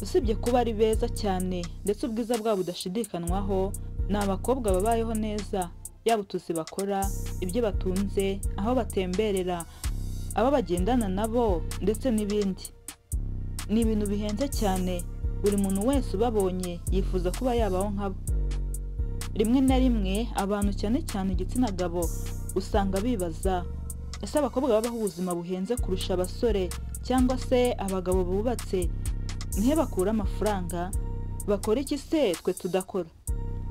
Usibye kuba ari beza cyane ndetse ubwiza bwabo budashidikanwaho, ni abakobwa babayeho neza, yaba utuzi bakora, ibyo batunze, aho batemberera, abo bagendana nabo ndetse n'ibindi. Ni ibintu bihenze cyane, buri muntu wese ubabonye yifuza kuba yabaho nkabo. Rimwe na rimwe abantu cyane cyane igitsina gabo usanga bibaza ese abakobwa babaho ubuzima buhenze kurusha abasore cyangwa se abagabo bubatse nihe bakura amafaranga, bakora iki se twe tudakora?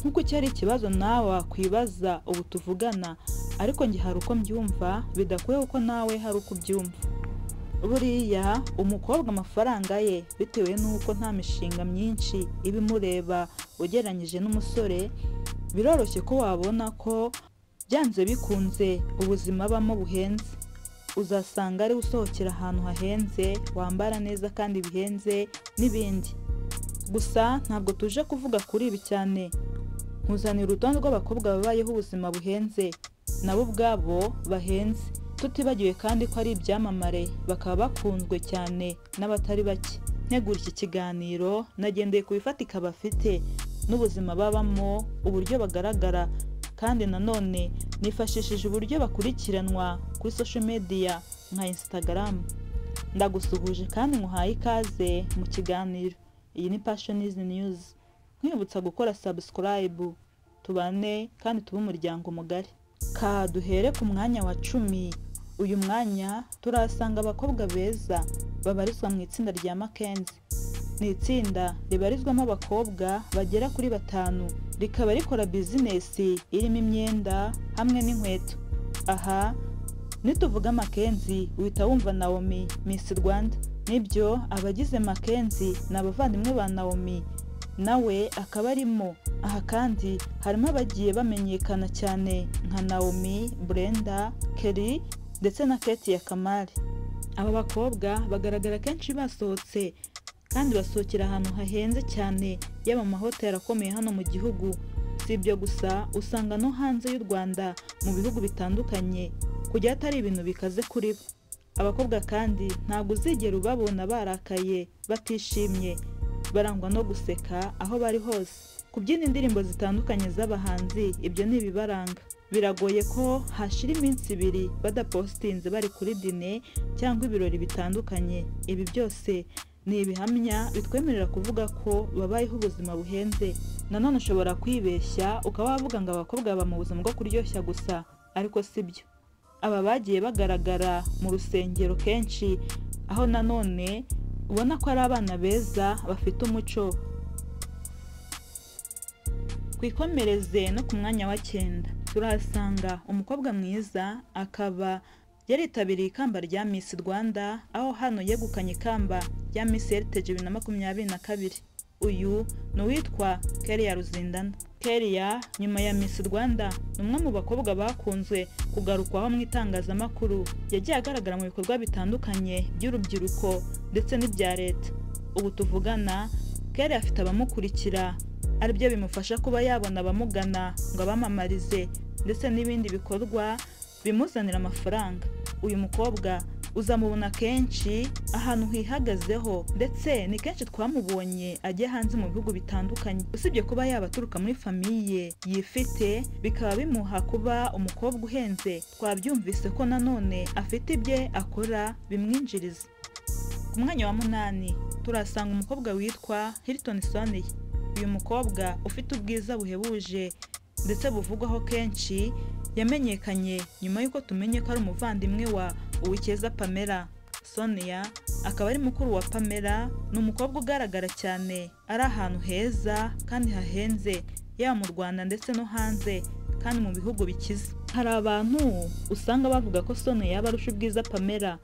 Nk'uko icyo ari ikibazo nawe wakwibaza ubu tuvugana, ariko njye hari uko mbyumva bidakwiye kuko nawe hari uko ubyumva. Buriya umukobwa amafaranga ye bitewe n'uko nta mishinga myinshi iba imureba ugereranyije n'umusore, biroroshye ko wabona ko byanze bikunze ubuzima abamo buhenze. Uzasanga ari usohokera ahantu hahenze, wambara neza kandi bihenze n'ibindi. Gusa ntabwo tuje kuvuga kuri ibi cyane, nkuzanira urutonde rw'abakobwa babayeho ubuzima buhenze, nabo ubwabo bahenze, tutibagiwe kandi ko ari ibyamamare bakaba bakunzwe cyane n'abatari bake. Ntegura iki kiganiro nagendeye ku bifatika bafite n'ubuzima babamo, uburyo bagaragara, kandi nanone nifashishije uburyo bakurikiranwa kuri social media nka Instagram. Ndagusuhuje kandi nkuhaye ikaze mu kiganiro. Iyi ni Passion News. Nkwibutsa gukora subscribe, tubane kandi tube umuryango mugari. Ka duhere ku mwanya wa 10. Uyu mwanya turasanga abakobwa beza babarizwa mu itsinda rya Mackenzie. Ni itsinda ribarizwamo abakobwa bagera kuri 5, rikaba rikora bizinesi irimo imyenda hamwe n'inkweto. Aha nituvuga Mackenzie uhita wumva Naomi Miss Rwanda. Nibyo, abagize Mackenzie ni abavandimwe ba Naomi, nawe akaba arimo. Aha kandi harimo abagiye bamenyekana cyane nka Naomi, Brenda, Kelly ndetse na Kate Kamali. Aba bakobwa bagaragara kenshi basohotse kandi basohokera ahantu hahenze cyane, yaba mu mahoteli akomeye hano mu gihugu. Si ibyo gusa, usanga no hanze y'u Rwanda mu bihugu bitandukanye kujya atari ibintu bikaze kuri bo. Abakobwa kandi ntabwo uzigera ubabona barakaye, batishimye, barangwa no guseka aho bari hose. Kubyina indirimbo zitandukanye z'abahanzi, ibyo ni ibibaranga. Biragoye ko hashira iminsi 2 badapostinze bari kuri dine cyangwa ibirori bitandukanye. Ibi byose ni ibihamya bitwemerera kuvuga ko babayeho ubuzima buhenze. Nanone ushobora kwibeshya ukaba wavuga ngo abakobwa baba mu buzima bwo kuryoshya gusa, ariko si byo. Aba bagiye bagaragara mu rusengero kenshi, aho nanone ubona ko ari abana beza bafite umuco. Twikomereze no ku mwanya wa 9, turahasanga umukobwa mwiza akaba yaritabiriye ikamba rya Miss Rwanda, aho hano yegukanye ikamba rya Miss Heritage 2022. Uyu ni uwitwa Keria Ruzindana. Keria nyuma ya Miss Rwanda ni umwe mu bakobwa bakunzwe kugarukwaho mu itangazamakuru. Yagiye agaragara mu bikorwa bitandukanye by'urubyiruko ndetse n'ibya leta. Ubu tuvugana Keria afite abamukurikira, aribyo bimufasha kuba yabona abamugana ngo abamamarize ndetse n'ibindi bikorwa bimuzanira amafaranga. Uyu mukobwa uzamubona kenshi ahantu hihagazeho, ndetse ni kenshi twamubonye ajya hanze mu bihugu bitandukanye. Usibye kuba yaba aturuka muri famiye yifite, bikaba bimuha kuba umukobwa uhenze, twabyumvise ko nanone afite ibye akora bimwinjiriza. Ku mwanya wa 8 turasanga umukobwa witwa Hilton Sonia. Uyu mukobwa ufite ubwiza buhebuje ndetse buvugwaho kenshi, yamenyekanye nyuma y'uko tumenye ko ari umuvandimwe wa Uwicyeza Pamela. Sonia akaba ari mukuru wa Pamela. Ni umukobwa ugaragara cyane, ari ahantu heza kandi hahenze, yaba mu Rwanda ndetse no hanze, kandi mu bihugu bikize. Hari abantu usanga bavuga ko Sonia yaba arusha ubwiza Pamela.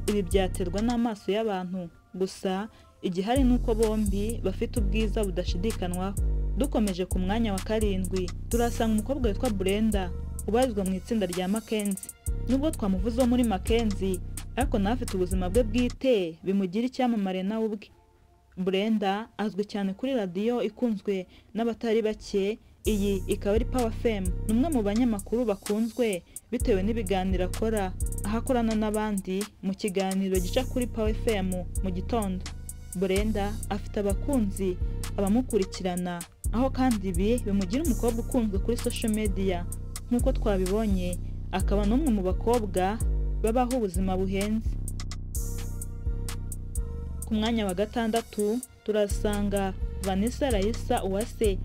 Ibi byaterwa n'amaso y'abantu, gusa igihari ni uko bombi bafite ubwiza budashidikanwaho. Dukomeje ku mwanya wa 7, turasanga umukobwa witwa Brenda ubarizwa mu itsinda rya Mackenzie. Nubwo twamuvuzeho muri Mackenzie, ariko nawe afite ubuzima bwe bwite bimugira icyamamare nawe ubwe. Brenda azwi cyane kuri radiyo ikunzwe n'abatari bake, iyi ikaba ari Power FM. Ni umwe mu banyamakuru bakunzwe bitewe n'ibiganiro akora, aho akorana n'abandi mu kiganiro gica kuri Power FM mu gitondo. Brenda afite abakunzi abamukurikirana, aho kandi ibi bimugira umukobwa ukunzwe kuri social media nk'uko twabibonye, akaba n'umwe mu bakobwa babaho ubuzima buhenze. Ku mwanya wa 6 turasanga Vanessa Raissa Uwase.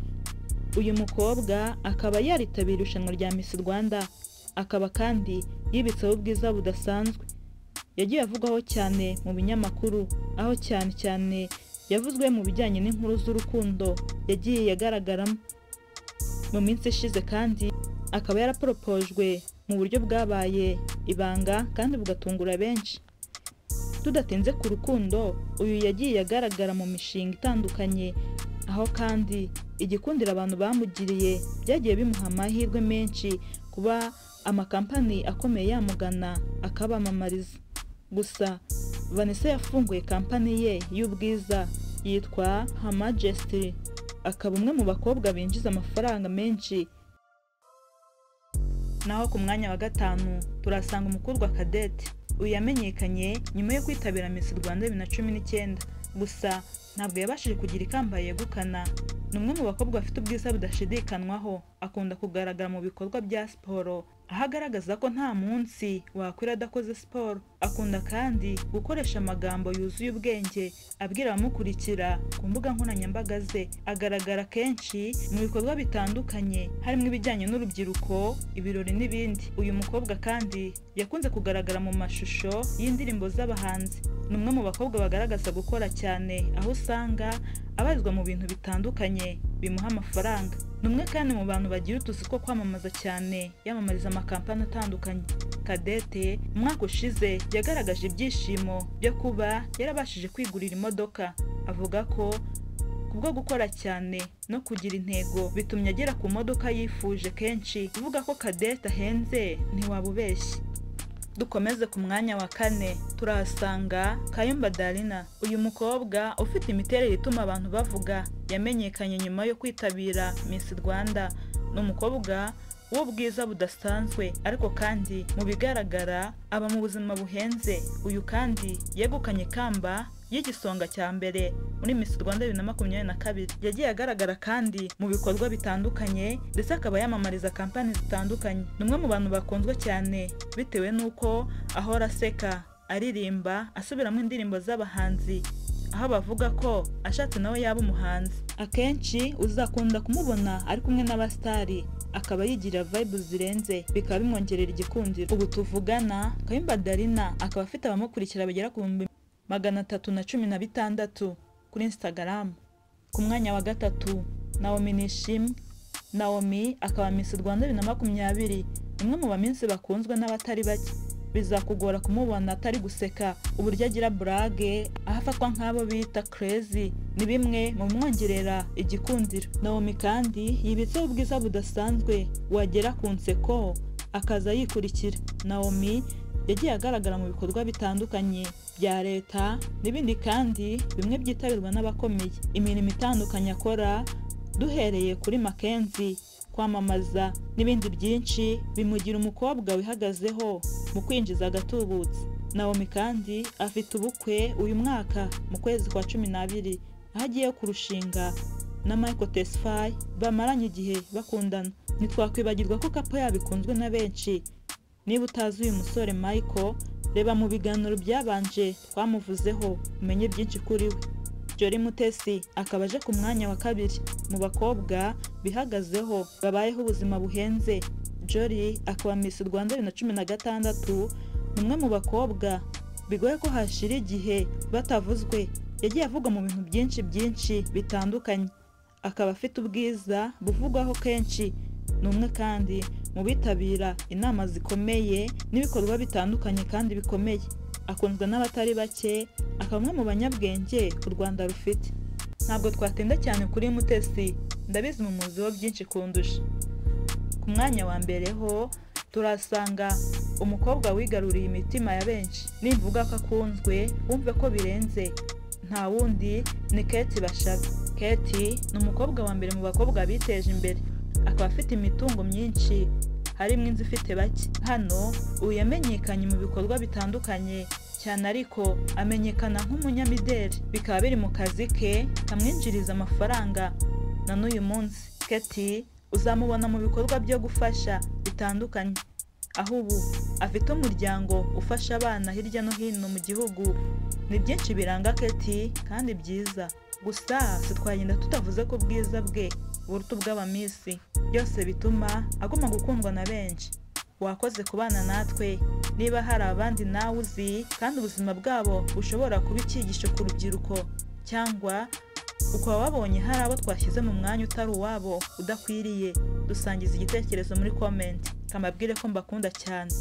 Uyu mukobwa akaba yaritabiriye irushanwa rya Miss Rwanda, akaba kandi yibitseho ubwiza budasanzwe. Yagiye avugwaho cyane mu binyamakuru, aho cyane cyane yavuzwe mu bijyanye n'inkuru z'urukundo yagiye agaragaramo. Mu minsi ishize kandi akaba yaraporopojwe mu buryo bwabaye ibanga kandi bugatungura benshi. Tudatinze ku rukundo, uyu yagiye agaragara mu mishinga itandukanye, aho kandi igikundiro abantu bamugiriye byagiye bimuha amahirwe menshi kuba amakampani akomeye yamugana akabamamariza. Gusa Vanessa yafunguye kampani ye y'ubwiza yitwa Her Majesty, akaba umwe mu bakobwa binjiza amafaranga menshi. Naho ku mwanya wa 5 turasanga Umukundwa Cadette. Uyu yamenyekanye nyuma yo kwitabira Miss Rwanda 2019, gusa ntabwo yabashije kugira ikamba yegukana. Ni umwe mu bakobwa bafite ubwiza budashidikanwaho, akunda kugaragara mu bikorwa bya siporo, aho agaragaza ko nta munsi wakwira adakoze siporo. Akunda kandi gukoresha amagambo yuzuye ubwenge abwira abamukurikira ku mbuga nkoranyambaga ze. Agaragara kenshi mu bikorwa bitandukanye harimo ibijyanye n'urubyiruko, ibirori n'ibindi. Uyu mukobwa kandi yakunze kugaragara mu mashusho y'indirimbo z'abahanzi. Ni umwe mu bakobwa bagaragaza gukora cyane, aho usanga abarizwa mu bintu bitandukanye bimuha amafaranga. Ni umwe kandi mu bantu bagira utuzi two kwamamaza cyane, yamamariza amakampani atandukanye. Cadette umwaka ushize yagaragaje ibyishimo byo kuba yarabashije kwigurira imodoka, avuga ko kubwo gukora cyane no kugira intego bitumye agera ku modoka yifuje kenshi. Uvuga ko Cadette ahenze ntiwaba ubeshye. Dukomeze ku mwanya wa 4 turahasanga Kayumba Darina. Uyu mukobwa ufite imiterere ituma abantu bavuga, yamenyekanye nyuma yo kwitabira Miss Rwanda. Ni umukobwa w'ubwiza budasanzwe, ariko kandi mu bigaragara aba mu buzima buhenze. Uyu kandi yegukanye ikamba y'igisonga cya mbere muri Miss Rwanda 2022. Yagiye agaragara kandi mu bikorwa bitandukanye, ndetse akaba yamamariza kampani zitandukanye. Ni umwe mu bantu bakunzwe cyane bitewe n'uko ahora aseka, aririmba, asubiramo indirimbo z'abahanzi, aho bavuga ko ashatse nawe yaba umuhanzi. Akenshi uzakunda kumubona ari kumwe n'abastari, akaba yigira vibe zirenze, bikaba bimwongerera igikundiro. Ubu tuvugana Kayumba Darina akaba afite abamukurikira bagera ku 316 kuri Instagram. Ku mwanya wa 3 Naomi Nishimwe. Naomi akaba Miss Rwanda 2020, umwe mu baminsi bakunzwe n'abatari bake. Bizakugora kumubona atari guseka, uburyo agira burage, aho afatwa nk'abo bita crazy, ni bimwe mu bimwongerera igikundiro. Naomi kandi yibitseho ubwiza budasanzwe, wagera ku nseko akaza yikurikira. Naomi yagiye agaragara mu bikorwa bitandukanye bya leta n'ibindi kandi bimwe byitabirwa n'abakomeye. Imirimo itandukanye akora duhereye kuri Mackenzie, kwamamaza n'ibindi byinshi bimugira umukobwa wihagazeho mu kwinjiza agatubutse. Naomi kandi afite ubukwe uyu mwaka mu kwezi kwa 12, aho agiye kurushinga na Michael Tesfaye bamaranye igihe bakundana. Ntitwakwibagirwa ko kapo yabo ikunzwe na benshi. Niba utazi uyu musore Michael, reba mu biganiro byabanje twamuvuzeho umenye byinshi kuri we. Jolly Mutesi akaba aje ku mwanya wa 2 mu bakobwa bihagazeho babayeho ubuzima buhenze. Jolly akaba Miss Rwanda 2016, ni umwe mu bakobwa bigoye ko hashira igihe batavuzwe. Yagiye avugwa mu bintu byinshi byinshi bitandukanye, akaba afite ubwiza buvugwaho kenshi. Ni umwe kandi mu bitabira inama zikomeye n'ibikorwa bitandukanye kandi bikomeye. Akunzwe n'abatari bake, akaba umwe mu banyabwenge u Rwanda rufite. Ntabwo twatinda cyane kuri Mutesi, ndabizi mu muziho byinshi kundusha. Ku mwanya wa 1 ho turasanga umukobwa wigaruriye imitima ya benshi. Nimvuga ko akunzwe wumve ko birenze, nta wundi ni Kate Bashabe. Kate ni umukobwa wa mbere mu bakobwa biteje imbere, akaba afite imitungo myinshi harimo inzu ifite bake. Hano uyu yamenyekanye mu bikorwa bitandukanye Cyane ariko amenyekana nk'umunyamideli, bikaba biri mu kazi ke kamwinjiriza amafaranga na n'uyu munsi. Ketty uzamubona mu bikorwa byo gufasha bitandukanye, aho ubu afite umuryango ufasha abana hirya no hino mu gihugu. Ni byinshi biranga Ketty kandi byiza, gusa sitwagenda tutavuze ko ubwiza bwe buruta ubw'abamisi, byose bituma aguma gukundwa na benshi. Wakoze kubana natwe. Niba hari abandi nawe uzi kandi ubuzima bwabo bushobora kuba icyigisho ku rubyiruko, cyangwa ukaba wabonye hari abo twashyize mu mwanya utari uwabo udakwiriye, dusangiza igitekerezo muri comment. Kamabwire ko mbakunda cyane.